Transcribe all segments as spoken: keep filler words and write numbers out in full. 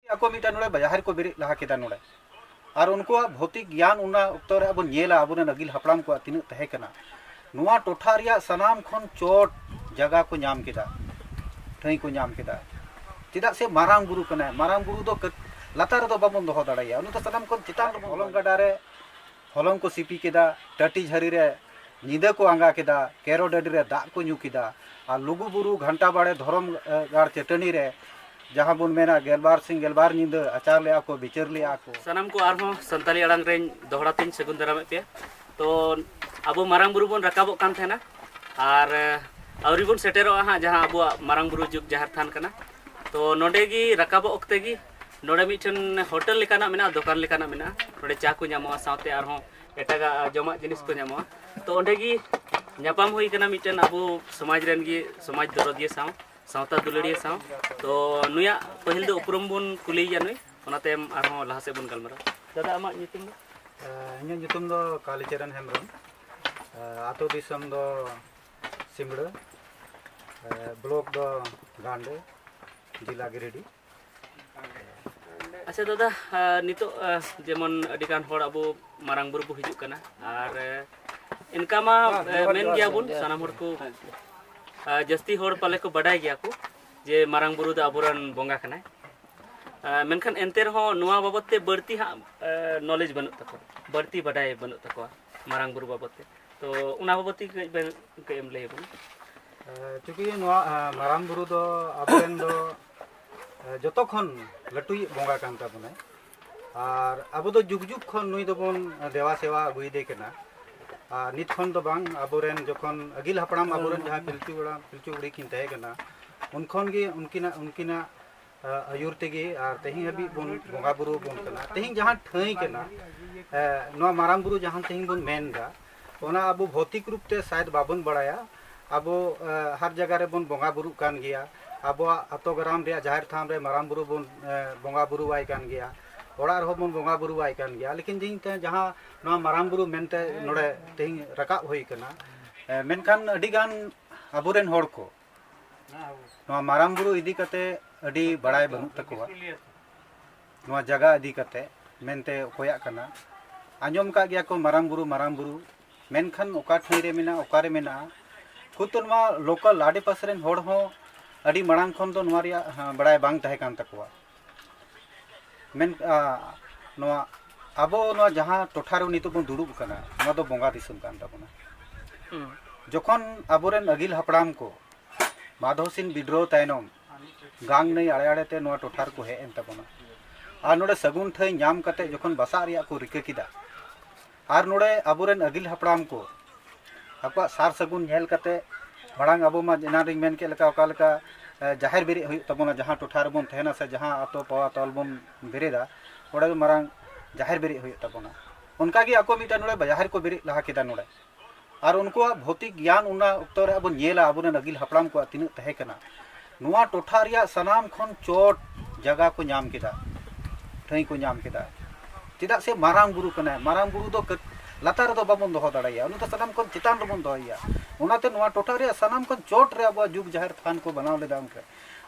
ᱟᱠᱚ ᱢᱤᱫᱴᱟᱝ ᱱᱚᱰᱮ ᱡᱟᱦᱮᱨ ᱠᱚ ᱵᱮᱨᱮᱫ ᱞᱟᱦᱟ ᱠᱮᱫᱟ ᱱᱚᱰᱮ᱾ ᱟᱨ ᱩᱱᱠᱩᱣᱟᱜ ᱵᱷᱳᱣᱛᱤᱠ ᱜᱮᱭᱟᱱ ᱚᱱᱟ ᱚᱠᱛᱚ ᱨᱮ ᱟᱵᱚ ᱧᱮᱞᱟ, ᱟᱵᱚᱨᱮᱱ ᱟᱹᱜᱤᱞ ᱦᱟᱯᱲᱟᱢ ᱠᱚᱣᱟᱜ ᱛᱤᱱᱟᱹᱜ ᱛᱟᱦᱮᱸ ᱠᱟᱱᱟ᱾ ᱱᱚᱣᱟ ᱴᱚᱴᱷᱟ ᱨᱮᱭᱟᱜ ᱥᱟᱱᱟᱢ ᱠᱷᱚᱱ ᱪᱚᱴ ᱡᱟᱭᱜᱟ ᱠᱚ ᱧᱟᱢ ᱠᱮᱫᱟ, ᱴᱷᱟᱹᱭ ᱠᱚ ᱧᱟᱢ ᱠᱮᱫᱟ᱾ ᱪᱮᱫᱟᱜ ᱥᱮ ᱢᱟᱨᱟᱝ ᱵᱩᱨᱩ ᱠᱟᱱᱟᱭ, ᱢᱟᱨᱟᱝ ᱵᱩᱨᱩ ᱫᱚ ᱠᱟᱹᱴ-, ᱞᱟᱛᱟᱨ ᱨᱮᱫᱚ ᱵᱟᱵᱚᱱ ᱫᱚᱦᱚ ᱫᱟᱲᱮᱭᱟᱭᱟ, ᱩᱱᱤ ᱫᱚ ᱥᱟᱱᱟᱢ ᱠᱷᱚᱱ ᱪᱮᱛᱟᱱ ᱨᱮᱵᱚᱱ ᱦᱚᱞᱚᱝ ᱫᱚᱦᱚᱭᱟ᱾ ᱜᱟᱰᱟ ᱨᱮ ᱦᱚᱞᱚᱝ ᱠᱚ ᱥᱤᱯᱤ ᱠᱮᱫᱟ, ᱴᱟᱹᱴᱤ ᱡᱷᱟᱹᱨᱤ ᱨᱮ ᱧᱤᱫᱟᱹ ᱠᱚ ᱟᱸᱜᱟ ᱠᱮᱫᱟ, ᱠᱮᱨᱚ ᱰᱟᱹᱰᱤ ᱨᱮ ᱫᱟᱜ ᱠᱚ ᱧᱩ ᱠᱮᱫᱟ, ᱟᱨ ᱞᱩᱜᱩ ᱵᱩᱨᱩ ᱜᱷᱟᱱᱴᱟ ᱵᱟᱲᱮ ᱫᱷᱚᱨᱚᱢ, ᱮ, ᱜᱟᱲ ᱪᱟᱹᱴᱟᱹᱱᱤ ᱨᱮ ᱡᱟᱦᱟᱸ ᱵᱚᱱ ᱢᱮᱱᱟ ᱜᱮᱞᱵᱟᱨ ᱥᱤᱧ ᱜᱮᱞᱵᱟᱨ ᱧᱤᱫᱟᱹ ᱟᱪᱟᱨ ᱞᱮᱜᱼᱟ ᱠᱚ, ᱵᱤᱪᱟᱹᱨ ᱞᱮᱜᱼᱟ ᱠᱚ᱾ ᱥᱟᱱᱟᱢ ᱠᱚ ᱟᱨᱦᱚᱸ ᱥᱟᱱᱛᱟᱲᱤ ᱟᱲᱟᱝ ᱨᱮᱧ ᱫᱚᱦᱲᱟ ᱛᱮᱧ ᱥᱟᱹᱜᱩᱱ ᱫᱟᱨᱟᱢᱮᱫ ᱯᱮᱭᱟ᱾ ᱛᱚ ᱟᱵᱚ ᱢᱟᱨᱟᱝ ᱵᱩᱨᱩ ᱵᱚᱱ ᱨᱟᱠᱟᱵᱚᱜ ᱠᱟᱱ ᱛᱟᱦᱮᱱᱟ, ᱟᱨ, ᱮ, ᱟᱹᱣᱨᱤ ᱵᱚᱱ ᱥᱮᱴᱮᱨᱚᱜᱼᱟ ᱦᱟᱸᱜ ᱡᱟᱦᱟᱸ ᱟᱵᱚᱣᱟᱜ ᱢᱟᱨᱟᱝ ᱵᱩᱨᱩ ᱡᱩᱜᱽ ᱡᱟᱦᱮᱨ ᱛᱷᱟᱱ ᱠᱟᱱᱟ᱾ ᱛᱚ ᱱᱚᱰᱮ ᱜᱮ ᱨᱟᱠᱟᱵᱚᱜ ᱚᱠᱛᱮ ᱜᱮ ᱱᱚᱰᱮ ᱢᱤᱫᱴᱮᱱ ᱦᱳᱴᱮᱞ ᱞᱮᱠᱟᱱᱟᱜ ᱢᱮᱱᱟᱜᱼᱟ, ᱫᱚᱠᱟᱱ ᱞᱮᱠᱟᱱᱟᱜ ᱢᱮᱱᱟᱜᱼᱟ᱾ ᱱᱚᱰᱮ ᱪᱟ ᱠᱚ ᱧᱟᱢᱚᱜᱼᱟ, ᱥᱟᱶᱛᱮ ᱟᱨᱦᱚᱸ ᱮᱴᱟᱜᱟᱜ ᱡᱚᱢᱟᱜ ᱡᱤᱱᱤᱥ ᱠᱚ ᱧᱟᱢᱚᱜᱼᱟ᱾ ᱛᱚ ᱚᱸᱰᱮ ᱜᱮ ᱧᱟᱯᱟᱢ ᱦᱩᱭ ᱠᱟᱱᱟ ᱢᱤᱫᱴᱮᱱ ᱟᱵᱚ ᱥᱚᱢᱟᱡᱽ ᱨᱮᱱ ᱜᱮ ᱥᱚᱢᱟᱡᱽ ᱫᱚᱨᱚᱫᱤᱭᱟᱹ ᱥᱟᱶ, ᱥᱟᱶᱛᱟ ᱫᱩᱞᱟᱹᱲᱤᱭᱟᱹ ᱥᱟᱶ᱾ ᱛᱚ ᱱᱩᱭᱟᱜ ᱯᱟᱹᱦᱤᱞ ᱫᱚ ᱩᱯᱨᱩᱢ ᱵᱚᱱ ᱠᱩᱞᱤᱭᱮᱭᱟ ᱱᱩᱭ, ᱚᱱᱟ ᱛᱟᱭᱚᱢ ᱟᱨᱦᱚᱸ ᱞᱟᱦᱟ ᱥᱮᱫ ᱵᱚᱱ ᱜᱟᱞᱢᱟᱨᱟᱣᱟ᱾ ᱫᱟᱫᱟ, ᱟᱢᱟᱜ ᱧᱩᱛᱩᱢ ᱫᱚ? ᱮ, ᱤᱧᱟᱹᱜ ᱧᱩᱛᱩᱢ ᱫᱚ ᱠᱟᱞᱤᱪᱚᱨᱚᱱ ᱦᱮᱢᱵᱨᱚᱢ᱾ ᱮ, ᱟᱹᱛᱩ ᱫᱤᱥᱚᱢ ᱫᱚ ᱥᱤᱢᱲᱟᱹ, ᱮ, ᱵᱞᱚᱠ ᱫᱚ ᱜᱟᱱᱰᱮ, ᱡᱮᱞᱟ ᱜᱤᱨᱤᱰᱤ᱾ ᱟᱪᱪᱷᱟ ᱫᱟᱫᱟ, ᱟ, ᱱᱤᱛᱚᱜ, ᱟ, ᱡᱮᱢᱚᱱ ᱟᱹᱰᱤᱜᱟᱱ ᱦᱚᱲ ᱟᱵᱚ ᱢᱟᱨᱟᱝ ᱵᱩᱨᱩ ᱵᱚ ᱦᱤᱡᱩᱜ ᱠᱟᱱᱟ, ᱟᱨ, ᱮ, ᱤᱱᱠᱟ ᱢᱟ, ᱮ, ᱢᱮᱱ ᱜᱮᱭᱟᱵᱚᱱ ᱥᱟᱱᱟᱢ ᱦᱚᱲ ᱠᱚ, ᱟ, ᱡᱟᱹᱥᱛᱤ ᱦᱚᱲ ᱯᱟᱞᱮ ᱠᱚ ᱵᱟᱰᱟᱭ ᱜᱮᱭᱟ ᱠᱚ ᱡᱮ ᱢᱟᱨᱟᱝ ᱵᱩᱨᱩ ᱫᱚ ᱟᱵᱚᱨᱮᱱ ᱵᱚᱸᱜᱟ ᱠᱟᱱᱟᱭ᱾ ᱟ, ᱢᱮᱱᱠᱷᱟᱱ ᱮᱱᱛᱮ ᱨᱮᱦᱚᱸ ᱱᱚᱣᱟ ᱵᱟᱵᱚᱫ ᱛᱮ ᱵᱟᱹᱲᱛᱤ ᱦᱟᱸᱜ, ᱟ, ᱱᱚᱞᱮᱡᱽ ᱵᱟᱹᱱᱩᱜ ᱛᱟᱠᱚᱣᱟ, ᱵᱟᱹᱲᱛᱤ ᱵᱟᱰᱟᱭ ᱵᱟᱹᱱᱩᱜ ᱛᱟᱠᱚᱣᱟ ᱢᱟᱨᱟᱝ ᱵᱩᱨᱩ ᱵᱟᱵᱚᱫ ᱛᱮ᱾ ᱛᱚ ᱚᱱᱟ ᱵᱟᱵᱚᱫ ᱛᱮ ᱠᱟᱹᱡ ᱵᱮᱱ, ᱠᱟᱹᱡ ᱮᱢ ᱞᱟᱹᱭ ᱟᱵᱚᱱᱟ? ᱮ, ᱪᱩᱸᱠᱤ ᱱᱚᱣᱟ, ᱮ, ᱢᱟᱨᱟᱝ ᱵᱩᱨᱩ ᱫᱚ ᱟᱵᱚᱨᱮᱱ ᱫᱚ, ᱮ, ᱡᱚᱛᱚ ᱠᱷᱚᱱ ᱞᱟᱹᱴᱩᱭᱤᱡ ᱵᱚᱸᱜᱟ ᱠᱟᱱ ᱛᱟᱵᱚᱱᱟᱭ᱾ ᱟᱨ ᱟᱵᱚ ᱫᱚ ᱡᱩᱜᱽ ᱡᱩᱜᱽ ᱠᱷᱚᱱ ᱱᱩᱭ ᱫᱚᱵᱚᱱ ᱫᱮᱵᱟ ᱥᱮᱵᱟ ᱟᱹᱜᱩᱭᱮᱫᱮ ᱠᱟᱱᱟ᱾ ᱟᱨ ᱱᱤᱛ ᱠᱷᱚᱱ ᱫᱚ ᱵᱟᱝ, ᱟᱵᱚᱨᱮᱱ ᱡᱚᱠᱷᱚᱱ ᱟᱹᱜᱤᱞ ᱦᱟᱯᱲᱟᱢ, ᱟᱵᱚᱨᱮᱱ ᱡᱟᱦᱟᱸ ᱯᱤᱞᱪᱩ ᱦᱟᱲᱟᱢ, ᱯᱤᱞᱪᱩ ᱵᱩᱲᱦᱤ ᱠᱤᱱ ᱛᱟᱦᱮᱸ ᱠᱟᱱᱟ, ᱩᱱ ᱠᱷᱚᱱ ᱜᱮ ᱩᱱᱠᱤᱱᱟᱜ, ᱩᱱᱠᱤᱱᱟᱜ ᱟᱹᱭᱩᱨ ᱛᱮᱜᱮ ᱟᱨ ᱛᱮᱦᱮᱧ ᱦᱟᱹᱵᱤᱡ ᱵᱚᱱ ᱵᱚᱸᱜᱟ ᱵᱩᱨᱩ ᱵᱚᱱ ᱠᱟᱱᱟ᱾ ᱛᱮᱦᱮᱧ ᱡᱟᱦᱟᱸ ᱴᱷᱟᱹᱭ ᱠᱟᱱᱟ, ᱮ, ᱱᱚᱣᱟ ᱢᱟᱨᱟᱝ ᱵᱩᱨᱩ ᱡᱟᱦᱟᱸ ᱛᱮᱦᱮᱧ ᱵᱚᱱ ᱢᱮᱱ ᱮᱫᱟ, ᱚᱱᱟ ᱟᱵᱚ ᱵᱷᱳᱣᱛᱤᱠ ᱨᱩᱯ ᱛᱮ ᱥᱟᱭᱮᱫ ᱵᱟᱵᱚᱱ ᱵᱟᱲᱟᱭᱟ᱾ ᱟᱵᱚ, ᱮ, ᱦᱟᱨ ᱡᱟᱭᱜᱟ ᱨᱮᱵᱚᱱ ᱵᱚᱸᱜᱟ ᱵᱩᱨᱩᱜ ᱠᱟᱱ ᱜᱮᱭᱟ᱾ ᱟᱵᱚᱣᱟᱜ ᱟᱛᱳ ᱜᱨᱟᱢ ᱨᱮᱭᱟᱜ ᱡᱟᱦᱮᱨ ᱛᱷᱟᱱ ᱨᱮ ᱢᱟᱨᱟᱝ ᱵᱩᱨᱩ ᱵᱚᱱ, ᱮ, ᱵᱚᱸᱜᱟ ᱵᱩᱨᱩ ᱟᱭ ᱠᱟᱱ ᱜᱮᱭᱟ, ᱚᱲᱟᱜ ᱨᱮᱦᱚᱸ ᱵᱚᱱ ᱵᱚᱸᱜᱟ ᱵᱩᱨᱩ ᱟᱭ ᱠᱟᱱ ᱜᱮᱭᱟ᱾ ᱞᱮᱠᱤᱱ ᱛᱮᱦᱮᱧ ᱛᱮ ᱡᱟᱦᱟᱸ ᱱᱚᱣᱟ ᱢᱟᱨᱟᱝ ᱵᱩᱨᱩ ᱢᱮᱱᱛᱮ ᱱᱚᱰᱮ ᱛᱮᱦᱮᱧ ᱨᱟᱠᱟᱵ ᱦᱩᱭ ᱠᱟᱱᱟ, ᱮ, ᱢᱮᱱᱠᱷᱟᱱ ᱟᱹᱰᱤ ᱜᱟᱱ ᱟᱵᱚᱨᱮᱱ ᱦᱚᱲ ᱠᱚ ᱱᱚᱣᱟ ᱢᱟᱨᱟᱝ ᱵᱩᱨᱩ ᱤᱫᱤ ᱠᱟᱛᱮ ᱟᱹᱰᱤ ᱵᱟᱲᱟᱭ ᱵᱟᱹᱱᱩᱜ ᱛᱟᱠᱚᱣᱟ᱾ ᱱᱚᱣᱟ ᱡᱟᱭᱜᱟ ᱤᱫᱤ ᱠᱟᱛᱮ ᱢᱮᱱᱛᱮ ᱚᱠᱚᱭᱟᱜ ᱠᱟᱱᱟ᱾ ᱟᱸᱡᱚᱢ ᱠᱟᱜ ᱜᱮᱭᱟ ᱠᱚ ᱢᱟᱨᱟᱝ ᱵᱩᱨᱩ, ᱢᱟᱨᱟᱝ ᱵᱩᱨᱩ, ᱢᱮᱱᱠᱷᱟᱱ ᱚᱠᱟ ᱴᱷᱟᱹᱭ ᱨᱮ ᱢᱮᱱᱟᱜᱼᱟ, ᱚᱠᱟᱨᱮ ᱢᱮᱱᱟᱜᱼᱟ, ᱠᱷᱩᱫ ᱱᱚᱣᱟ ᱞᱳᱠᱟᱞ ᱟᱰᱮᱯᱟᱥᱮ ᱨᱮᱱ ᱦᱚᱲ ᱦᱚᱸ ᱟᱹᱰᱤ ᱢᱟᱲᱟᱝ ᱠᱷᱚᱱ ᱫᱚ ᱱᱚᱣᱟ ᱨᱮᱭᱟᱜ, ᱦᱮᱸ, ᱵᱟᱲᱟᱭ ᱵᱟᱝ ᱛᱟᱦᱮᱸ ᱠᱟᱱ ᱛᱟᱠᱚᱣᱟ᱾ ᱢᱮᱱ, ᱟ, ᱱᱚᱣᱟ ᱟᱵᱚ ᱱᱚᱣᱟ ᱡᱟᱦᱟᱸ ᱴᱚᱴᱷᱟ ᱨᱮ ᱱᱤᱛᱚᱜ ᱵᱚᱱ ᱫᱩᱲᱩᱵ ᱠᱟᱱᱟ, ᱱᱚᱣᱟ ᱫᱚ ᱵᱚᱸᱜᱟ ᱫᱤᱥᱚᱢ ᱠᱟᱱ ᱛᱟᱵᱚᱱᱟ᱾ ᱦᱩᱸ᱾ ᱡᱚᱠᱷᱚᱱ ᱟᱵᱚᱨᱮᱱ ᱟᱹᱜᱤᱞ ᱦᱟᱯᱲᱟᱢ ᱠᱚ ᱢᱟᱫᱷᱚ ᱥᱤᱝ ᱵᱤᱫᱽᱨᱳᱦᱚ ᱛᱟᱭᱱᱚᱢ ᱜᱟᱝ ᱱᱟᱹᱭ ᱟᱲᱮ ᱟᱲᱮ ᱛᱮ ᱱᱚᱣᱟ ᱴᱚᱴᱷᱟ ᱨᱮᱠᱚ ᱦᱮᱡ ᱮᱱ ᱛᱟᱵᱚᱱᱟ, ᱟᱨ ᱱᱚᱰᱮ ᱥᱟᱹᱜᱩᱱ ᱴᱷᱟᱹᱭ ᱧᱟᱢ ᱠᱟᱛᱮ ᱡᱚᱠᱷᱚᱱ ᱵᱟᱥᱟᱜ ᱨᱮᱭᱟᱜ ᱠᱚ ᱨᱤᱠᱟᱹ ᱠᱮᱫᱟ, ᱟᱨ ᱱᱚᱰᱮ ᱟᱵᱚᱨᱮᱱ ᱟᱹᱜᱤᱞ ᱦᱟᱯᱲᱟᱢ ᱠᱚ ᱟᱠᱚᱣᱟᱜ ᱥᱟᱨ ᱥᱟᱹᱜᱩᱱ ᱧᱮᱞ ᱠᱟᱛᱮ, ᱢᱟᱲᱟᱝ ᱟᱵᱚ ᱢᱟ ᱮᱱᱟᱱ ᱨᱤᱧ ᱢᱮᱱ ᱠᱮᱫ ᱞᱮᱠᱟ, ᱚᱠᱟ ᱞᱮᱠᱟ, ᱮ, ᱡᱟᱦᱮᱨ ᱵᱮᱨᱮᱫ ᱦᱩᱭᱩᱜ ᱛᱟᱵᱚᱱᱟ, ᱡᱟᱦᱟᱸ ᱴᱚᱴᱷᱟ ᱨᱮᱵᱚᱱ ᱛᱟᱦᱮᱱᱟ ᱥᱮ ᱡᱟᱦᱟᱸ ᱟᱛᱳ ᱯᱟᱲᱟ ᱛᱚᱞ ᱵᱚᱱ ᱵᱮᱨᱮᱫᱟ, ᱚᱸᱰᱮ ᱫᱚ ᱢᱟᱨᱟᱝ ᱡᱟᱦᱮᱨ ᱵᱮᱨᱮᱫ ᱦᱩᱭᱩᱜ ᱛᱟᱵᱚᱱᱟ᱾ ᱚᱱᱠᱟᱜᱮ ᱟᱠᱚ ᱢᱤᱫᱴᱟᱝ ᱱᱚᱰᱮ ᱡᱟᱦᱮᱨ ᱠᱚ ᱵᱮᱨᱮᱫ ᱞᱟᱦᱟ ᱠᱮᱫᱟ ᱱᱚᱰᱮ᱾ ᱟᱨ ᱩᱱᱠᱩᱣᱟᱜ ᱵᱷᱳᱣᱛᱤᱠ ᱜᱮᱭᱟᱱ ᱚᱱᱟ ᱚᱠᱛᱚ ᱨᱮ ᱟᱵᱚ ᱧᱮᱞᱟ, ᱟᱵᱚᱨᱮᱱ ᱟᱹᱜᱤᱞ ᱦᱟᱯᱲᱟᱢ ᱠᱚᱣᱟᱜ ᱛᱤᱱᱟᱹᱜ ᱛᱟᱦᱮᱸ ᱠᱟᱱᱟ᱾ ᱱᱚᱣᱟ ᱴᱚᱴᱷᱟ ᱨᱮᱭᱟᱜ ᱥᱟᱱᱟᱢ ᱠᱷᱚᱱ ᱪᱚᱴ ᱡᱟᱭᱜᱟ ᱠᱚ ᱧᱟᱢ ᱠᱮᱫᱟ, ᱴᱷᱟᱹᱭ ᱠᱚ ᱧᱟᱢ ᱠᱮᱫᱟ᱾ ᱪᱮᱫᱟᱜ ᱥᱮ ᱢᱟᱨᱟᱝ ᱵᱩᱨᱩ ᱠᱟᱱᱟᱭ, ᱢᱟᱨᱟᱝ ᱵᱩᱨᱩ ᱫᱚ ᱠᱟᱹᱴ-, ᱞᱟᱛᱟᱨ ᱨᱮᱫᱚ ᱵᱟᱵᱚᱱ ᱫᱚᱦᱚ ᱫᱟᱲᱮᱭᱟᱭᱟ, ᱩᱱᱤ ᱫᱚ ᱥᱟᱱᱟᱢ ᱠᱷᱚᱱ ᱪᱮᱛᱟᱱ ᱨᱮᱵᱚᱱ ᱫᱚᱦᱚᱭᱮᱭᱟ᱾ ᱚᱱᱟᱛᱮ ᱱᱚᱣᱟ ᱴᱚᱴᱷᱟ ᱨᱮᱭᱟᱜ ᱥᱟᱱᱟᱢ ᱠᱷᱚᱱ ᱪᱚᱴ ᱨᱮ ᱟᱵᱚᱣᱟᱜ ᱡᱩᱜᱽ ᱡᱟᱦᱮᱨ ᱛᱷᱟᱱ ᱠᱚ ᱵᱮᱱᱟᱣ ᱞᱮᱫᱟ᱾ ᱚᱱᱠᱟ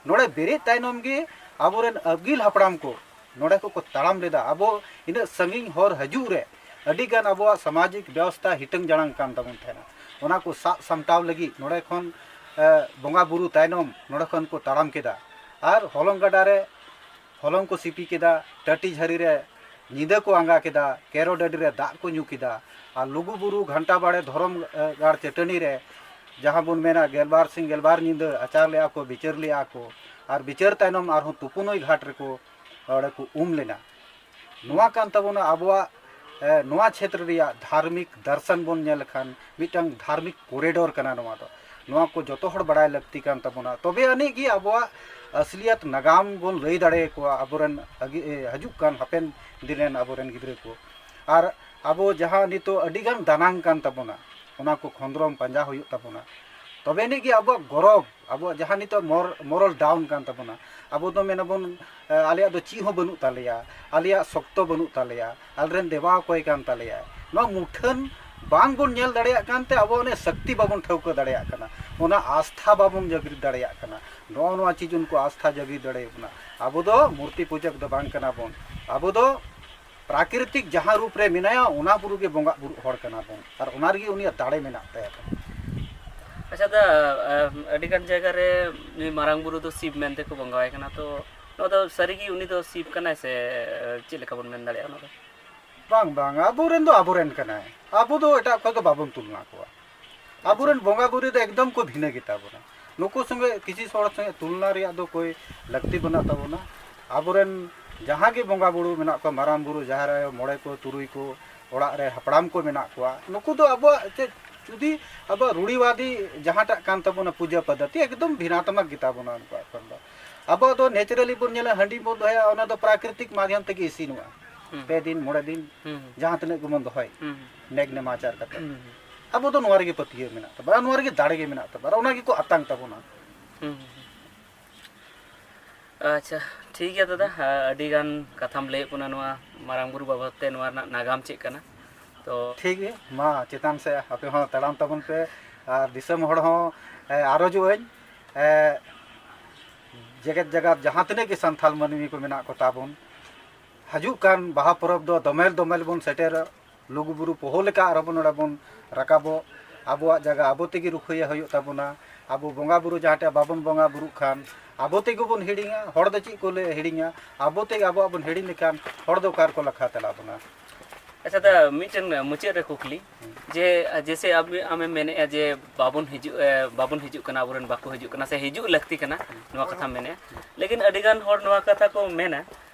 ᱱᱚᱰᱮ ᱵᱮᱨᱮᱫ ᱛᱟᱭᱱᱚᱢ ᱜᱮ ᱟᱵᱚᱨᱮᱱ ᱟᱹᱜᱤᱞ ᱦᱟᱯᱲᱟᱢ ᱠᱚ ᱱᱚᱰᱮ ᱠᱚ, ᱠᱚ ᱛᱟᱲᱟᱢ ᱞᱮᱫᱟ᱾ ᱟᱵᱚ ᱤᱱᱟᱹᱜ ᱥᱟᱺᱜᱤᱧ ᱦᱚᱨ ᱦᱤᱡᱩᱜ ᱨᱮ ᱟᱹᱰᱤᱜᱟᱱ ᱟᱵᱚᱣᱟᱜ ᱥᱟᱢᱟᱡᱤᱠ ᱵᱮᱵᱚᱥᱛᱷᱟ ᱦᱤᱴᱟᱹᱝ ᱡᱟᱲᱟᱝ ᱠᱟᱱ ᱛᱟᱵᱚᱱ ᱛᱟᱦᱮᱱᱟ᱾ ᱚᱱᱟ ᱠᱚ ᱥᱟᱵ ᱥᱟᱢᱴᱟᱣ ᱞᱟᱹᱜᱤᱫ ᱱᱚᱰᱮ ᱠᱷᱚᱱ, ᱮ, ᱵᱚᱸᱜᱟ ᱵᱩᱨᱩ ᱛᱟᱭᱱᱚᱢ ᱱᱚᱰᱮ ᱠᱷᱚᱱ ᱠᱚ ᱛᱟᱲᱟᱢ ᱠᱮᱫᱟ᱾ ᱟᱨ ᱦᱚᱞᱚᱝ ᱜᱟᱰᱟ ᱨᱮ ᱦᱚᱞᱚᱝ ᱠᱚ ᱥᱤᱯᱤ ᱠᱮᱫᱟ, ᱴᱟᱹᱴᱤ ᱡᱷᱟᱹᱨᱤ ᱨᱮ ᱧᱤᱫᱟᱹ ᱠᱚ ᱟᱸᱜᱟ ᱠᱮᱫᱟ, ᱠᱮᱨᱚ ᱰᱟᱹᱰᱤ ᱨᱮ ᱫᱟᱜ ᱠᱚ ᱧᱩ ᱠᱮᱫᱟ᱾ ᱟᱨ ᱞᱩᱜᱩ ᱵᱩᱨᱩ ᱜᱷᱟᱱᱴᱟ ᱵᱟᱲᱮ ᱫᱷᱚᱨᱚᱢ, ᱮ, ᱜᱟᱲ ᱪᱟᱹᱴᱟᱹᱱᱤ ᱨᱮ ᱡᱟᱦᱟᱸ ᱵᱚᱱ ᱢᱮᱱᱟ ᱜᱮᱞᱵᱟᱨ ᱥᱤᱧ ᱜᱮᱞᱵᱟᱨ ᱧᱤᱫᱟᱹ ᱟᱪᱟᱨ ᱞᱮᱜᱼᱟ ᱠᱚ, ᱵᱤᱪᱟᱹᱨ ᱞᱮᱜᱼᱟ ᱠᱚ᱾ ᱟᱨ ᱵᱤᱪᱟᱹᱨ ᱛᱟᱭᱱᱚᱢ ᱟᱨᱦᱚᱸ ᱛᱩᱯᱩᱱᱩᱭ ᱜᱷᱟᱴ ᱨᱮᱠᱚ ᱚᱸᱰᱮ ᱠᱚ ᱩᱢ ᱞᱮᱱᱟ᱾ ᱱᱚᱣᱟ ᱠᱟᱱ ᱛᱟᱵᱚᱱᱟ ᱟᱵᱚᱣᱟᱜ, ᱮ, ᱱᱚᱣᱟ ᱪᱷᱮᱛᱨᱚ ᱨᱮᱭᱟᱜ ᱫᱷᱟᱨᱢᱤᱠ ᱫᱟᱨᱥᱟᱱ ᱵᱚᱱ ᱧᱮᱞ ᱞᱮᱠᱷᱟᱱ ᱢᱤᱫᱴᱟᱝ ᱫᱷᱟᱨᱢᱤᱠ ᱠᱚᱨᱤᱰᱚᱨ ᱠᱟᱱᱟ ᱱᱚᱣᱟ ᱫᱚ᱾ ᱱᱚᱣᱟ ᱠᱚ ᱡᱚᱛᱚ ᱦᱚᱲ ᱵᱟᱲᱟᱭ ᱞᱟᱹᱠᱛᱤ ᱠᱟᱱ ᱛᱟᱵᱚᱱᱟ, ᱛᱚᱵᱮ ᱟᱹᱱᱤᱡ ᱜᱮ ᱟᱵᱚᱣᱟᱜ ᱟᱥᱞᱤᱭᱟᱛ ᱱᱟᱜᱟᱢ ᱵᱚᱱ ᱞᱟᱹᱭ ᱫᱟᱲᱮᱭᱟᱠᱚᱣᱟ ᱟᱵᱚᱨᱮᱱ ᱟᱜᱤ-, ᱮ, ᱦᱤᱡᱩᱜ ᱠᱟᱱ ᱦᱟᱯᱮᱱ ᱫᱤᱱ ᱨᱮᱱ ᱟᱵᱚᱨᱮᱱ ᱜᱤᱫᱽᱨᱟᱹ ᱠᱚ᱾ ᱟᱨ ᱟᱵᱚ ᱡᱟᱦᱟᱸ ᱱᱤᱛᱚᱜ ᱟᱹᱰᱤᱜᱟᱱ ᱫᱟᱱᱟᱝ ᱠᱟᱱ ᱛᱟᱵᱚᱱᱟ, ᱚᱱᱟ ᱠᱚ ᱠᱷᱚᱸᱫᱽᱨᱚᱢ ᱯᱟᱸᱡᱟ ᱦᱩᱭᱩᱜ ᱛᱟᱵᱚᱱᱟ, ᱛᱚᱵᱮ ᱟᱹᱱᱤᱡ ᱜᱮ ᱟᱵᱚᱣᱟᱜ ᱜᱚᱨᱚᱵᱽ, ᱟᱵᱚᱣᱟᱜ ᱡᱟᱦᱟᱸ ᱱᱤᱛᱚᱜ ᱢᱚᱨ-, ᱢᱚᱨᱚᱞ ᱰᱟᱣᱩᱱ ᱠᱟᱱ ᱛᱟᱵᱚᱱᱟ, ᱟᱵᱚ ᱫᱚ ᱢᱮᱱᱟᱵᱚᱱ, ᱮ, ᱟᱞᱮᱭᱟᱜ ᱫᱚ ᱪᱮᱫ ᱦᱚᱸ ᱵᱟᱹᱱᱩᱜ ᱛᱟᱞᱮᱭᱟ, ᱟᱞᱮᱭᱟᱜ ᱥᱚᱠᱛᱚ ᱵᱟᱹᱱᱩᱜ ᱛᱟᱞᱮᱭᱟ, ᱟᱞᱮᱨᱮᱱ ᱫᱮᱵᱟ ᱚᱠᱚᱭ ᱠᱟᱱ ᱛᱟᱞᱮᱭᱟᱭ? ᱱᱚᱣᱟ ᱢᱩᱴᱷᱟᱹᱱ ᱵᱟᱝ ᱵᱚᱱ ᱧᱮᱞ ᱫᱟᱲᱮᱭᱟᱜ ᱠᱟᱱᱛᱮ ᱟᱵᱚ ᱚᱱᱮ ᱥᱚᱠᱛᱤ ᱵᱟᱵᱚᱱ ᱴᱷᱟᱹᱣᱠᱟᱹ ᱫᱟᱲᱮᱭᱟᱜ ᱠᱟᱱᱟ, ᱚᱱᱟ ᱟᱥᱛᱷᱟ ᱵᱟᱵᱚᱱ ᱡᱟᱹᱜᱨᱤᱛ ᱫᱟᱲᱮᱭᱟᱜ ᱠᱟᱱᱟ᱾ ᱱᱚᱜᱼᱚ ᱱᱚᱣᱟ ᱪᱤᱡᱽ ᱩᱱᱠᱩ ᱟᱥᱛᱷᱟ ᱡᱟᱹᱜᱨᱤᱛ ᱫᱟᱲᱮᱭᱟᱜ ᱠᱟᱱᱟ᱾ ᱟᱵᱚ ᱫᱚ ᱢᱩᱨᱛᱤ ᱯᱩᱡᱟᱹ ᱫᱚ ᱵᱟᱝ ᱠᱟᱱᱟ ᱵᱚᱱ, ᱟᱵᱚ ᱫᱚ ᱯᱨᱟᱠᱨᱤᱛᱤᱠ ᱡᱟᱦᱟᱸ ᱨᱩᱯ ᱨᱮ ᱢᱮᱱᱟᱭᱟ, ᱚᱱᱟ ᱵᱩᱨᱩ ᱜᱮ ᱵᱚᱸᱜᱟ ᱵᱩᱨᱩ ᱦᱚᱲ ᱠᱟᱱᱟ ᱵᱚᱱ, ᱟᱨ ᱚᱱᱟ ᱨᱮᱜᱮ ᱩᱱᱤᱭᱟᱜ ᱫᱟᱲᱮ ᱢᱮᱱᱟᱜ ᱛᱟᱭᱟ᱾ ᱟᱪᱪᱷᱟ ᱫᱟ, ᱟᱹᱰᱤ ᱜᱟᱱ ᱡᱟᱭᱜᱟ ᱨᱮ ᱱᱩᱭ ᱢᱟᱨᱟᱝ ᱵᱩᱨᱩ ᱫᱚ ᱥᱤᱵ ᱢᱮᱱᱛᱮ ᱠᱚ ᱵᱚᱸᱜᱟᱣᱟᱭ ᱠᱟᱱᱟ, ᱛᱚ ᱱᱚᱣᱟ ᱫᱚ ᱥᱟᱹᱨᱤ ᱜᱮ ᱩᱱᱤ ᱫᱚ ᱥᱤᱵ ᱠᱟᱱᱟᱭ ᱥᱮ ᱪᱮᱫ ᱞᱮᱠᱟ ᱵᱚᱱ ᱢᱮᱱ ᱫᱟᱲᱮᱭᱟᱜᱼᱟ ᱚᱱᱟ ᱫᱚ? ᱵᱟᱝ, ᱵᱟᱝ, ᱟᱵᱚᱨᱮᱱ ᱫᱚ ᱟᱵᱚᱨᱮᱱ ᱠᱟᱱᱟᱭ, ᱟᱵᱚ ᱫᱚ ᱮᱴᱟᱜ ᱠᱷᱚᱱ ᱫᱚ ᱵᱟᱵᱚᱱ ᱛᱩᱞᱱᱟ ᱠᱚᱣᱟ᱾ ᱟᱵᱚᱨᱮᱱ ᱵᱚᱸᱜᱟ ᱵᱩᱨᱩ ᱫᱚ ᱮᱠᱫᱚᱢ ᱠᱚ ᱵᱷᱤᱱᱟᱹ ᱜᱮᱛᱟ ᱵᱚᱱᱟ᱾ ᱱᱩᱠᱩ ᱥᱚᱸᱜᱮ ᱠᱤᱥᱤ ᱦᱚᱲ ᱥᱚᱸᱜᱮ ᱛᱩᱞᱱᱟ ᱨᱮᱭᱟᱜ ᱫᱚ ᱠᱳᱭ ᱞᱟᱹᱠᱛᱤ ᱵᱟᱹᱱᱩᱜ ᱛᱟᱵᱚᱱᱟ᱾ ᱟᱵᱚᱨᱮᱱ ᱡᱟᱦᱟᱸ ᱜᱮ ᱵᱚᱸᱜᱟ ᱵᱩᱨᱩ ᱢᱮᱱᱟᱜ ᱠᱚᱣᱟ, ᱢᱟᱨᱟᱝ ᱵᱩᱨᱩ, ᱡᱟᱦᱮᱨ ᱟᱭᱳ, ᱢᱚᱬᱮ ᱠᱚ, ᱛᱩᱨᱩᱭ ᱠᱚ, ᱚᱲᱟᱜ ᱨᱮ ᱦᱟᱯᱲᱟᱢ ᱠᱚ ᱢᱮᱱᱟᱜ ᱠᱚᱣᱟ, ᱱᱩᱠᱩ ᱫᱚ ᱟᱵᱚᱣᱟᱜ ᱪᱮᱫ ᱡᱩᱫᱤ ᱟᱵᱚᱣᱟᱜ ᱨᱩᱲᱤᱣᱟᱫᱤ ᱡᱟᱦᱟᱸᱴᱟᱜ ᱠᱟᱱ ᱛᱟᱵᱚᱱᱟ ᱯᱩᱡᱟᱹ ᱯᱚᱫᱽᱫᱷᱚᱛᱤ, ᱮᱠᱫᱚᱢ ᱵᱷᱤᱱᱟᱛᱢᱟᱠ ᱜᱮᱛᱟ ᱵᱚᱱᱟ ᱩᱱᱠᱩᱣᱟᱜ ᱠᱷᱚᱱ ᱫᱚ᱾ ᱟᱵᱚᱣᱟᱜ ᱫᱚ naturally ᱵᱚᱱ ᱧᱮᱞᱟ, ᱦᱟᱺᱰᱤ ᱵᱚᱱ ᱫᱚᱦᱚᱭᱟ, ᱚᱱᱟ ᱫᱚ ᱯᱨᱟᱠᱨᱤᱛᱤᱠ ᱢᱟᱫᱷᱭᱚᱢ ᱛᱮᱜᱮ ᱤᱥᱤᱱᱚᱜᱼᱟ᱾ ᱦᱩᱸ᱾ ᱯᱮ ᱫᱤᱱ, ᱢᱚᱬᱮ ᱫᱤᱱ, ᱦᱩᱸ᱾ ᱡᱟᱦᱟᱸ ᱛᱤᱱᱟᱹᱜ ᱜᱮᱵᱚᱱ ᱫᱚᱦᱚᱭ, ᱦᱩᱸ᱾ ᱱᱮᱜᱽ ᱱᱮᱢᱟᱪᱟᱨ ᱠᱟᱛᱮ᱾ ᱦᱩᱸ᱾ ᱟᱵᱚ ᱫᱚ ᱱᱚᱣᱟ ᱨᱮᱜᱮ ᱯᱟᱹᱛᱭᱟᱹᱣ ᱢᱮᱱᱟᱜ ᱛᱟᱵᱚᱱᱟ, ᱟᱨ ᱱᱚᱣᱟ ᱨᱮᱜᱮ ᱫᱟᱲᱮ ᱜᱮ ᱢᱮᱱᱟᱜ ᱛᱟᱵᱚᱱᱟ, ᱟᱨ ᱚᱱᱟ ᱜᱮᱠᱚ ᱟᱛᱟᱝ ᱛᱟᱵᱚᱱᱟ᱾ ᱦᱩᱸ, ᱦᱩᱸ, ᱦᱩᱸ᱾ ᱟᱪᱪᱷᱟ, ᱴᱷᱤᱠ ᱜᱮᱭᱟ ᱫᱟᱫᱟ, ᱟᱹᱰᱤ ᱜᱟᱱ ᱠᱟᱛᱷᱟᱢ ᱞᱟᱹᱭᱮᱫ ᱵᱚᱱᱟ ᱱᱚᱣᱟ ᱢᱟᱨᱟᱝ ᱵᱩᱨᱩ ᱵᱟᱵᱚᱫ ᱛᱮ, ᱱᱚᱣᱟ ᱨᱮᱱᱟᱜ ᱱᱟᱜᱟᱢ ᱪᱮᱫ ᱠᱟᱱᱟ᱾ ᱛᱚ ᱴᱷᱤᱠ ᱜᱮ, ᱢᱟ ᱪᱮᱛᱟᱱ ᱥᱮᱫ ᱟᱯᱮ ᱦᱚᱸ ᱛᱟᱲᱟᱢ ᱛᱟᱵᱚᱱ ᱯᱮ, ᱟᱨ ᱫᱤᱥᱚᱢ ᱦᱚᱲ ᱦᱚᱸ, ᱮ, ᱟᱨᱚᱡᱚᱜ ᱟᱹᱧ, ᱮ, ᱡᱮᱜᱮᱛ ᱡᱟᱠᱟᱛ ᱡᱟᱦᱟᱸ ᱛᱤᱱᱟᱹᱜ ᱜᱮ ᱥᱟᱱᱛᱟᱲ ᱢᱟᱹᱱᱢᱤ ᱠᱚ ᱢᱮᱱᱟᱜ ᱠᱚ ᱛᱟᱵᱚᱱ, ᱦᱤᱡᱩᱜ ᱠᱟᱱ ᱵᱟᱦᱟ ᱯᱚᱨᱚᱵᱽ ᱫᱚ ᱫᱚᱢᱮᱞ ᱫᱚᱢᱮᱞ ᱵᱚᱱ ᱥᱮᱴᱮᱨ, ᱞᱩᱜᱩᱵᱩᱨᱩ ᱯᱚᱦᱚ ᱞᱮᱠᱟ ᱟᱨᱦᱚᱸ ᱵᱚᱱ ᱱᱚᱰᱮ ᱵᱚᱱ ᱨᱟᱠᱟᱵᱚᱜ᱾ ᱟᱵᱚᱣᱟᱜ ᱡᱟᱭᱜᱟ ᱟᱵᱚ ᱛᱮᱜᱮ ᱨᱩᱠᱷᱤᱭᱟᱹ ᱦᱩᱭᱩᱜ ᱛᱟᱵᱚᱱᱟ᱾ ᱟᱵᱚ ᱵᱚᱸᱜᱟ ᱵᱩᱨᱩ ᱡᱟᱦᱟᱸ ᱴᱷᱮᱱ ᱵᱟᱵᱚᱱ ᱵᱚᱸᱜᱟ ᱵᱩᱨᱩᱜ ᱠᱷᱟᱱ, ᱟᱵᱚ ᱛᱮᱜᱮ ᱵᱚᱱ ᱦᱤᱲᱤᱧᱟ᱾ ᱦᱚᱲ ᱫᱚ ᱪᱮᱫ ᱠᱚ ᱞᱟᱹᱭ ᱦᱤᱲᱤᱧᱟ, ᱟᱵᱚ ᱛᱮᱜᱮ ᱟᱵᱚᱣᱟᱜ ᱵᱚᱱ ᱦᱤᱲᱤᱧ ᱞᱮᱠᱷᱟᱱ, ᱦᱚᱲ ᱫᱚ ᱚᱠᱟ ᱨᱮᱠᱚ ᱞᱟᱠᱷᱟ ᱛᱮᱞᱟ ᱵᱚᱱᱟ? ᱟᱪᱪᱷᱟ ᱫᱟ, ᱢᱤᱫᱴᱮᱱ ᱢᱩᱪᱟᱹᱫ ᱨᱮ ᱠᱩᱠᱞᱤ, ᱦᱩᱸ᱾ ᱡᱮ, ᱡᱮᱥᱮ ᱟᱢ, ᱟᱢᱮᱢ ᱢᱮᱱᱮᱫᱼᱟ ᱡᱮ ᱵᱟᱵᱚᱱ ᱦᱤᱡᱩᱜ, ᱮ, ᱵᱟᱵᱚᱱ ᱦᱤᱡᱩᱜ ᱠᱟᱱᱟ, ᱟᱵᱚᱨᱮᱱ ᱵᱟᱠᱚ ᱦᱤᱡᱩᱜ ᱠᱟᱱᱟ ᱥᱮ ᱦᱤᱡᱩᱜ ᱞᱟᱹᱠᱛᱤ ᱠᱟᱱᱟ, ᱱᱚᱣᱟ ᱠᱟᱛᱷᱟᱢ ᱢᱮᱱᱮᱫᱼᱟ᱾ ᱞᱮᱠᱤᱱ ᱟᱹᱰᱤ ᱜᱟᱱ ᱦᱚᱲ ᱱᱚᱣᱟ ᱠᱟᱛᱷᱟ ᱠᱚ ᱢᱮᱱᱟ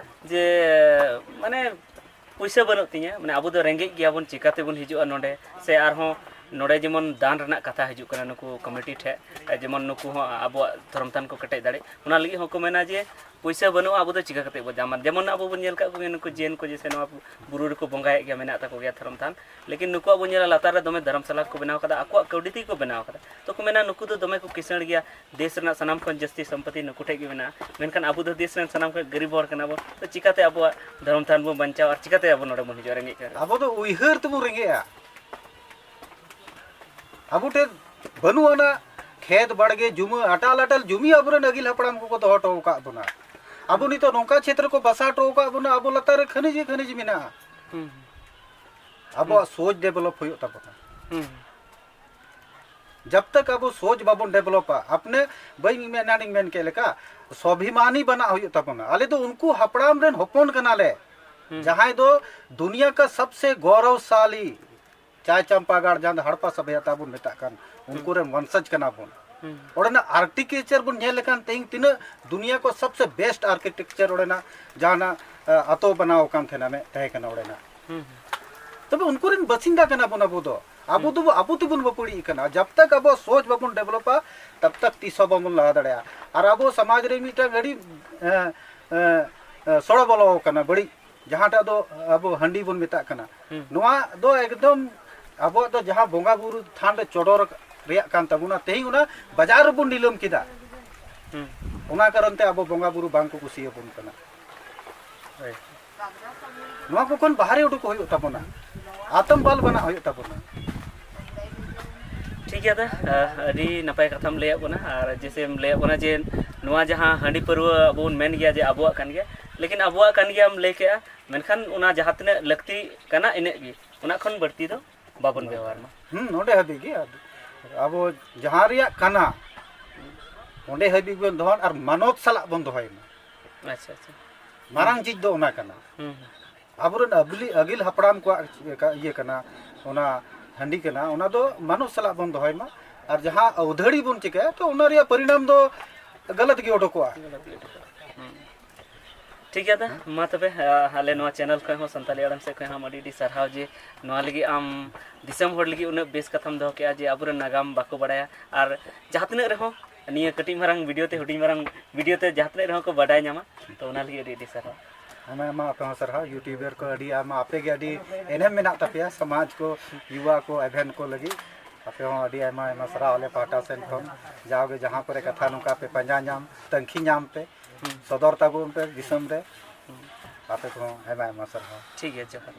ᱡᱮ, ᱢᱟᱱᱮ, ᱯᱩᱭᱥᱟᱹ ᱵᱟᱹᱱᱩᱜ ᱛᱤᱧᱟᱹ, ᱢᱟᱱᱮ, ᱟᱵᱚ ᱫᱚ ᱨᱮᱸᱜᱮᱡ ᱜᱮᱭᱟᱵᱚᱱ, ᱪᱤᱠᱟᱹ ᱛᱮᱵᱚᱱ ᱦᱤᱡᱩᱜᱼᱟ ᱱᱚᱰᱮ? ᱥᱮ ᱟᱨᱦᱚᱸ ᱱᱚᱰᱮ ᱡᱮᱢᱚᱱ ᱫᱟᱱ ᱨᱮᱱᱟᱜ ᱠᱟᱛᱷᱟ ᱦᱤᱡᱩᱜ ᱠᱟᱱᱟ ᱱᱩᱠᱩ ᱠᱚᱢᱤᱴᱤ ᱴᱷᱮᱱ, ᱡᱮᱢᱚᱱ ᱱᱩᱠᱩ ᱦᱚᱸ ᱟᱵᱚᱣᱟᱜ ᱫᱷᱚᱨᱚᱢ ᱛᱷᱟᱱ ᱠᱚ ᱠᱮᱴᱮᱡ ᱫᱟᱲᱮᱜ, ᱚᱱᱟ ᱞᱟᱹᱜᱤᱫ ᱦᱚᱸᱠᱚ ᱢᱮᱱᱟ ᱡᱮ ᱯᱩᱭᱥᱟᱹ ᱵᱟᱹᱱᱩᱜᱼᱟ, ᱟᱵᱚ ᱫᱚ ᱪᱤᱠᱟᱹ ᱠᱟᱛᱮ ᱵᱚ ᱧᱟᱢᱟ? ᱡᱮᱢᱚᱱ ᱟᱵᱚ ᱵᱚᱱ ᱧᱮᱞ ᱠᱟᱜ ᱠᱚᱜᱮᱭᱟ, ᱱᱩᱠᱩ ᱡᱮᱱ ᱠᱚ ᱡᱮᱥᱮ ᱱᱚᱣᱟ ᱵᱩᱨᱩ ᱨᱮᱠᱚ ᱵᱚᱸᱜᱟᱭᱮᱫ ᱜᱮᱭᱟ, ᱢᱮᱱᱟᱜ ᱛᱟᱠᱚ ᱜᱮᱭᱟ ᱫᱷᱚᱨᱚᱢ ᱛᱷᱟᱱ, ᱞᱮᱠᱤᱱ ᱱᱩᱠᱩᱣᱟᱜ ᱵᱚᱱ ᱧᱮᱞᱟ ᱞᱟᱛᱟᱨ ᱨᱮ ᱫᱚᱢᱮ ᱫᱷᱚᱨᱚᱢᱥᱟᱞᱟ ᱠᱚ ᱵᱮᱱᱟᱣ ᱠᱟᱫᱟ, ᱟᱠᱚᱣᱟᱜ ᱠᱟᱹᱣᱰᱤ ᱛᱮᱜᱮ ᱠᱚ ᱵᱮᱱᱟᱣ ᱠᱟᱫᱟ᱾ ᱛᱚ ᱠᱚ ᱢᱮᱱᱟ ᱱᱩᱠᱩ ᱫᱚ ᱫᱚᱢᱮ ᱠᱚ ᱠᱤᱥᱟᱹᱬ ᱜᱮᱭᱟ, ᱫᱮᱥ ᱨᱮᱱᱟᱜ ᱥᱟᱱᱟᱢ ᱠᱷᱚᱱ ᱡᱟᱹᱥᱛᱤ ᱥᱚᱢᱯᱚᱛᱤ ᱱᱩᱠᱩ ᱴᱷᱮᱡ ᱜᱮ ᱢᱮᱱᱟᱜᱼᱟ, ᱢᱮᱱᱠᱷᱟᱱ ᱟᱵᱚ ᱫᱚ ᱫᱮᱥ ᱨᱮᱱ ᱥᱟᱱᱟᱢ ᱠᱷᱚᱱ ᱜᱟᱹᱨᱤᱵ ᱦᱚᱲ ᱠᱟᱱᱟ ᱵᱚᱱ᱾ ᱛᱚ ᱪᱤᱠᱟᱹᱛᱮ ᱟᱵᱚᱣᱟᱜ ᱫᱷᱚᱨᱚᱢ ᱛᱷᱟᱱ ᱵᱚᱱ ᱵᱟᱧᱪᱟᱣᱟ ᱟᱨ ᱪᱤᱠᱟᱹᱛᱮ ᱟᱵᱚ ᱱᱚᱰᱮ ᱵᱚᱱ ᱦᱤᱡᱩᱜᱼᱟ ᱨᱮᱸᱜᱮᱡ ᱠᱟᱱᱟ? ᱟᱵᱚ ᱫᱚ ᱩᱭᱦᱟᱹᱨ ᱛᱮᱵᱚᱱ ᱨᱮᱸᱜᱮᱡᱼᱟ᱾ ᱟᱵᱚ ᱴᱷᱮᱱ ᱵᱟᱹᱱᱩᱜ ᱟᱱᱟ ᱠᱷᱮᱛ ᱵᱟᱲᱜᱮ ᱡᱩᱢᱤ, ᱟᱴᱟᱞ ᱟᱴᱟᱞ ᱡᱩᱢᱤ ᱟᱵᱚᱨᱮᱱ ᱟᱹᱜᱤᱞ ᱦᱟᱯᱲᱟᱢ ᱠᱚᱠᱚ ᱫᱚᱦᱚ ᱦᱚᱴᱚ ᱟᱠᱟᱫ ᱵᱚᱱᱟ᱾ ᱟᱵᱚ ᱱᱤᱛᱚᱜ ᱱᱚᱝᱠᱟ ᱪᱷᱮᱛᱨᱚ ᱠᱚ ᱵᱟᱥᱟ ᱦᱚᱴᱚ ᱟᱠᱟᱫ ᱵᱚᱱᱟ, ᱟᱵᱚ ᱞᱟᱛᱟᱨ ᱨᱮ ᱠᱷᱟᱹᱱᱤᱡ ᱜᱮ ᱠᱷᱟᱹᱱᱤᱡ ᱢᱮᱱᱟᱜᱼᱟ᱾ ᱦᱩᱸ ᱟᱵᱚᱣᱟᱜ ᱥᱳᱪ ᱰᱮᱵᱷᱞᱚᱯ ᱦᱩᱭᱩᱜ ᱛᱟᱵᱚᱱᱟ᱾ ᱦᱩᱸ ᱡᱟᱵ ᱛᱟᱠ ᱟᱵᱚ ᱥᱳᱪ ᱵᱟᱵᱚᱱ ᱰᱮᱵᱷᱞᱚᱯᱟ, ᱟᱯᱱᱮ ᱵᱟᱹᱧ ᱢᱮᱱ, ᱮᱱᱟᱱᱤᱧ ᱢᱮᱱ ᱠᱮᱫ ᱞᱮᱠᱟ, ᱥᱚᱵᱷᱤᱢᱟᱱᱤ ᱵᱟᱱᱟᱜ ᱦᱩᱭᱩᱜ ᱛᱟᱵᱚᱱᱟ᱾ ᱟᱞᱮ ᱫᱚ ᱩᱱᱠᱩ ᱦᱟᱯᱲᱟᱢ ᱨᱮᱱ ᱦᱚᱯᱚᱱ ᱠᱟᱱᱟᱞᱮ, ᱦᱩᱸ᱾ ᱡᱟᱦᱟᱸᱭ ᱫᱚ ᱫᱩᱱᱤᱭᱟ ᱠᱟ ᱥᱚᱵᱥᱮ ᱜᱚᱨᱚᱵᱥᱟᱞᱤ ᱪᱟᱭ ᱪᱟᱢᱯᱟᱜᱟᱲ, ᱡᱟᱦᱟᱸ ᱫᱚ ᱦᱟᱲᱯᱟ ᱥᱟᱵᱷᱭᱟᱛᱟ ᱵᱚᱱ ᱢᱮᱛᱟᱜ ᱠᱟᱱ, ᱩᱱᱠᱩ ᱨᱮᱱ ᱵᱚᱝᱥᱚᱡᱽ ᱠᱟᱱᱟ ᱵᱚᱱ᱾ ᱦᱩᱸ ᱚᱸᱰᱮᱱᱟᱜ ᱟᱨᱠᱤᱴᱮᱠᱪᱟᱨ ᱵᱚᱱ ᱧᱮᱞ ᱞᱮᱠᱷᱟᱱ ᱛᱮᱦᱮᱧ ᱛᱤᱱᱟᱹᱜ ᱫᱩᱱᱤᱭᱟ ᱠᱚ ᱥᱚᱵᱥᱮ ᱵᱮᱥᱴ ᱟᱨᱠᱤᱴᱮᱠᱪᱟᱨ ᱚᱸᱰᱮᱱᱟᱜ ᱡᱟᱦᱟᱱᱟᱜ ᱟᱛᱳ ᱵᱮᱱᱟᱣ ᱟᱠᱟᱱ ᱛᱟᱦᱮᱱᱟ, ᱢᱮ- ᱛᱟᱦᱮᱸ ᱠᱟᱱᱟ ᱚᱸᱰᱮᱱᱟᱜ᱾ ᱦᱩᱸ ᱛᱚᱵᱮ ᱩᱱᱠᱩ ᱨᱮᱱ ᱵᱟᱥᱤᱱᱫᱟ ᱠᱟᱱᱟ ᱵᱚᱱ ᱟᱵᱚ ᱫᱚ᱾ ᱟᱵᱚ ᱫᱚ ᱟᱵᱚ ᱛᱮᱵᱚᱱ ᱵᱟᱹᱯᱲᱤᱜ ᱠᱟᱱᱟ᱾ ᱡᱟᱵ ᱛᱟᱠ ᱟᱵᱚ ᱥᱳᱪ ᱵᱟᱵᱚᱱ ᱰᱮᱵᱷᱞᱚᱯᱟ, ᱛᱟᱵ ᱛᱟᱠ ᱛᱤᱥ ᱦᱚᱸ ᱵᱟᱵᱚᱱ ᱞᱟᱦᱟ ᱫᱟᱲᱮᱭᱟᱜᱼᱟ᱾ ᱟᱨ ᱟᱵᱚ ᱥᱚᱢᱟᱡᱽ ᱨᱮ ᱢᱤᱫᱴᱟᱝ ᱟᱹᱰᱤ ᱮ, ᱮ, ᱮ, ᱥᱚᱲᱚ ᱵᱚᱞᱚ ᱟᱠᱟᱱᱟ ᱵᱟᱹᱲᱤᱡ, ᱡᱟᱦᱟᱸᱴᱟᱜ ᱫᱚ ᱟᱵᱚ ᱦᱟᱺᱰᱤ ᱵᱚᱱ ᱢᱮᱛᱟᱜ ᱠᱟᱱᱟ᱾ ᱦᱩᱸ᱾ ᱱᱚᱣᱟ ᱫᱚ ᱮᱠᱫᱚᱢ ᱟᱵᱚᱣᱟᱜ ᱫᱚ ᱡᱟᱦᱟᱸ ᱵᱚᱸᱜᱟ ᱵᱩᱨᱩ ᱛᱷᱟᱱ ᱨᱮ ᱪᱚᱰᱚᱨ ᱨᱮᱭᱟᱜ ᱠᱟᱱ ᱛᱟᱵᱚᱱᱟ, ᱛᱮᱦᱮᱧ ᱚᱱᱟ ᱵᱟᱡᱟᱨ ᱨᱮᱵᱚᱱ ᱱᱤᱞᱟᱹᱢ ᱠᱮᱫᱟ᱾ ᱦᱩᱸ ᱚᱱᱟ ᱠᱟᱨᱚᱱ ᱛᱮ ᱟᱵᱚ ᱵᱚᱸᱜᱟ ᱵᱩᱨᱩ ᱵᱟᱝ ᱠᱚ ᱠᱩᱥᱤᱭᱟᱵᱚᱱ ᱠᱟᱱᱟ᱾ ᱦᱳᱭ᱾ ᱱᱚᱣᱟ ᱠᱚ ᱠᱷᱚᱱ ᱵᱟᱦᱨᱮ ᱩᱰᱩᱠ ᱦᱩᱭᱩᱜ ᱛᱟᱵᱚᱱᱟ, ᱟᱛᱚᱢ ᱵᱟᱞ ᱵᱟᱱᱟᱜ ᱦᱩᱭᱩᱜ ᱛᱟᱵᱚᱱᱟ᱾ ᱴᱷᱤᱠ ᱜᱮᱭᱟ ᱫᱟ, ᱟᱹᱰᱤ ᱱᱟᱯᱟᱭ ᱠᱟᱛᱷᱟᱢ ᱞᱟᱹᱭᱟᱫ ᱵᱚᱱᱟ᱾ ᱟᱨ ᱡᱮᱥᱮᱢ ᱞᱟᱹᱭᱟᱫ ᱵᱚᱱᱟ ᱡᱮ ᱱᱚᱣᱟ ᱡᱟᱦᱟᱸ ᱦᱟᱺᱰᱤ ᱯᱟᱹᱨᱣᱟᱹ ᱟᱵᱚ ᱵᱚᱱ ᱢᱮᱱ ᱜᱮᱭᱟ ᱡᱮ ᱟᱵᱚᱣᱟᱜ ᱠᱟᱱ ᱜᱮᱭᱟ, ᱞᱮᱠᱤᱱ ᱟᱵᱚᱣᱟᱜ ᱠᱟᱱ ᱜᱮᱭᱟᱢ ᱞᱟᱹᱭ ᱠᱮᱜᱼᱟ, ᱢᱮᱱᱠᱷᱟᱱ ᱚᱱᱟ ᱡᱟᱦᱟᱸ ᱛᱤᱱᱟᱹᱜ ᱞᱟᱹᱠᱛᱤ ᱠᱟᱱᱟ ᱤᱱᱟᱹᱜ ᱜᱮ, ᱚᱱᱟ ᱠᱷᱚᱱ ᱵᱟᱹᱲᱛᱤ ᱫᱚ ᱵᱟᱵᱚᱱ ᱵᱮᱣᱦᱟᱨ ᱢᱟ᱾ ᱦᱩᱸ, ᱱᱚᱰᱮ ᱦᱟᱹᱵᱤᱡ ᱜᱮ ᱟᱵᱚ ᱡᱟᱦᱟᱸ ᱨᱮᱭᱟᱜ ᱠᱟᱱᱟ, ᱚᱸᱰᱮ ᱦᱟᱹᱵᱤᱡ ᱵᱚᱱ ᱫᱚᱦᱚ ᱟᱨ ᱢᱟᱱᱚᱛ ᱥᱟᱞᱟᱜ ᱵᱚᱱ ᱫᱚᱦᱚᱭ ᱢᱟ᱾ ᱟᱪᱪᱷᱟ ᱟᱪᱪᱷᱟ᱾ ᱢᱟᱨᱟᱝ ᱪᱤᱡ ᱫᱚ ᱚᱱᱟ ᱠᱟᱱᱟ᱾ ᱦᱩᱸ ᱟᱵᱚᱨᱮᱱ ᱟᱹᱜᱤᱞ, ᱟᱹᱜᱤᱞ ᱦᱟᱯᱲᱟᱢ ᱠᱚᱣᱟᱜ ᱤᱭᱟᱹ ᱠᱟᱱᱟ, ᱚᱱᱟ ᱦᱟᱺᱰᱤ ᱠᱟᱱᱟ, ᱚᱱᱟ ᱫᱚ ᱢᱟᱱᱚᱛ ᱥᱟᱞᱟᱜ ᱵᱚᱱ ᱫᱚᱦᱚᱭ ᱢᱟ᱾ ᱟᱨ ᱡᱟᱦᱟᱸ ᱟᱹᱣᱫᱷᱟᱹᱲᱤ ᱵᱚᱱ ᱪᱤᱠᱟᱹᱭᱟ, ᱛᱚ ᱚᱱᱟ ᱨᱮᱭᱟᱜ ᱯᱚᱨᱤᱱᱟᱢ ᱫᱚ ᱜᱟᱞᱟᱛ ᱜᱮ ᱚᱰᱚᱠᱚᱜᱼᱟ᱾ ᱦᱩᱸ᱾ ᱴᱷᱤᱠ ᱜᱮᱭᱟ ᱫᱟ, ᱢᱟ ᱛᱚᱵᱮ, ᱟ, ᱟᱞᱮ ᱱᱚᱣᱟ ᱪᱮᱱᱮᱞ ᱠᱷᱚᱱ ᱦᱚᱸ, ᱥᱟᱱᱛᱟᱞᱤ ᱟᱲᱟᱝ ᱥᱮᱫ ᱠᱷᱚᱱ ᱦᱚᱸ ᱟᱹᱰᱤ ᱟᱹᱰᱤ ᱥᱟᱨᱦᱟᱣ ᱡᱮ ᱱᱚᱣᱟ ᱞᱟᱹᱜᱤᱫ ᱟᱢ ᱫᱤᱥᱚᱢ ᱦᱚᱲ ᱞᱟᱹᱜᱤᱫ ᱩᱱᱟᱹᱜ ᱵᱮᱥ ᱠᱟᱛᱷᱟᱢ ᱫᱚᱦᱚ ᱠᱮᱜᱼᱟ ᱡᱮ ᱟᱵᱚᱨᱮᱱ ᱱᱟᱜᱟᱢ ᱵᱟᱠᱚ ᱵᱟᱲᱟᱭᱟ, ᱟᱨ ᱡᱟᱦᱟᱸ ᱛᱤᱱᱟᱹᱜ ᱨᱮᱦᱚᱸ ᱱᱤᱭᱟᱹ ᱠᱟᱹᱴᱤᱡ ᱢᱟᱨᱟᱝ ᱵᱷᱤᱰᱤᱭᱳ ᱛᱮ, ᱦᱩᱰᱤᱧ ᱢᱟᱨᱟᱝ ᱵᱷᱤᱰᱤᱭᱳ ᱛᱮ ᱡᱟᱦᱟᱸ ᱛᱤᱱᱟᱹᱜ ᱨᱮᱦᱚᱸ ᱠᱚ ᱵᱟᱰᱟᱭ ᱧᱟᱢᱟ, ᱛᱚ ᱚᱱᱟ ᱞᱟᱹᱜᱤᱫ ᱟᱹᱰᱤ ᱟᱹᱰᱤ ᱥᱟᱨᱦᱟᱣ᱾ ᱟᱭᱢᱟ ᱟᱭᱢᱟ ᱟᱯᱮ ᱦᱚᱸ ᱥᱟᱨᱦᱟᱣ, ᱭᱩᱴᱩᱵᱟᱨ ᱠᱚ ᱟᱹᱰᱤ ᱟᱭᱢᱟ, ᱟᱯᱮ ᱜᱮ ᱟᱹᱰᱤ ᱮᱱᱮᱢ ᱢᱮᱱᱟᱜ ᱛᱟᱯᱮᱭᱟ ᱥᱚᱢᱟᱡᱽ ᱠᱚ, ᱭᱩᱣᱟ ᱠᱚ, ᱮᱵᱷᱮᱱ ᱠᱚ ᱞᱟᱹᱜᱤᱫ᱾ ᱟᱯᱮ ᱦᱚᱸ ᱟᱹᱰᱤ ᱟᱭᱢᱟ ᱟᱭᱢᱟ ᱥᱟᱨᱦᱟᱣ ᱟᱞᱮ ᱯᱟᱦᱴᱟ ᱥᱮᱱ ᱠᱷᱚᱱ᱾ ᱡᱟᱣᱜᱮ ᱡᱟᱦᱟᱸ ᱠᱚᱨᱮ ᱠᱟᱛᱷᱟ ᱱᱚᱝᱠᱟ ᱯᱮ ᱯᱟᱸᱡᱟ ᱧᱟᱢ, ᱛᱟᱹᱝᱠᱷᱤ ᱧᱟᱢ ᱯᱮ, ᱥᱚᱫᱚᱨ ᱛᱟᱵᱚᱱ ᱯᱮ ᱫᱤᱥᱚᱢ ᱨᱮ᱾ ᱟᱯᱮ ᱠᱚᱦᱚᱸ ᱟᱭᱢᱟ ᱟᱭᱢᱟ ᱥᱟᱨᱦᱟᱣ᱾ ᱴᱷᱤᱠ ᱜᱮᱭᱟ, ᱡᱚᱦᱟᱨ᱾